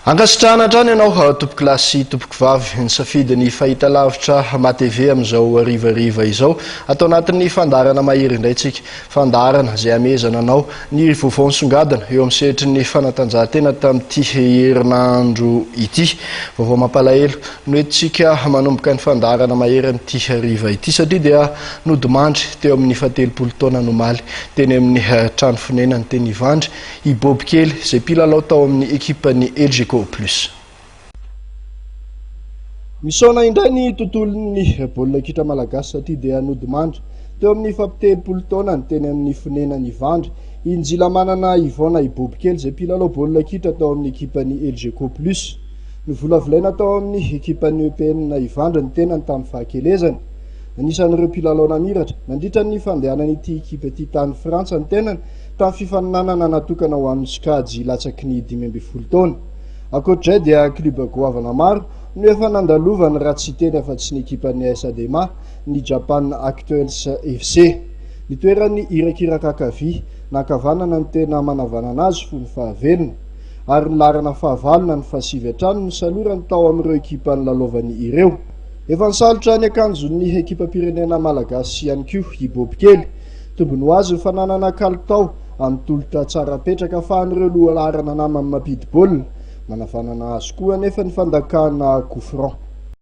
Ankasitrahana hatrany ianao tompokolahy sy tompokovavy nisafidy ny fahitalavitra MATV amin'izao harivariva izao. Ato anatin'ny fandaharana mahery indray tsika. Fandaharana izay hamehezana anao ny vaovao nisongadina eo amin'ny sehatry ny fanatanjahantena tamin'ity herinandro ity. Vaovao mampalahelo no entintsika manomboka ny fandaharana mahery amin'ity hariva ity satria dia nodimandry teo amin'ny fahatelopolo taonany omaly teny amin'ny trano fonenany teny Ivandry I Bob Kely, izay mpilalao tao amin'ny ekipan'ny Elgeco Plus. Misaona indray ny tontolon'ny baolina kitra malagasy satria dia nodimandry teo amin'ny fampitelopolo taonany teny amin'ny fonenany Ivandry i Njilamanana Yvon na i Bob Kely izay mpilalao baolina kitra tao amin'ny ekipan'ny Elgeco Plus. Novolavolaina tao amin'ny ekipan'ny EPN Ivandry ny tenany tamin'ny fahakelezany. Anisan'ireo mpilalao namiratra nandritra ny fandehanan'ity ekipa ity tany Frantsa ny tenany tamin'ny fifaninanana natokana ho an'ny sokajy latsaky ny 15 taona. Ankoatr'izay dia klioba goavana maro no efa nandalovany raha tsy hiteny afa-tsy ny ekipan'ny AS Adema, ny Japan Actuels FC. Ny toeran'ny irakiraka ankavia na ankavanana no tena manavanana azy fony fahavelony. Ary ny laharana fahavalo na ny fahasivy hatrany no nisalorany tao amin'ireo ekipa nilalaovany ireo. Efa nisalotra ny akanjon'ny ekipam-pirenena malagasy ihany koa i Bob Kely. Tombony ho azy ny fananana kalitao amin'ny tolotra tsara apetraka afahan'ireo lohalaharana namany mampidi-baolina. Manavanana azy koa anefa ny fandakana coup franc.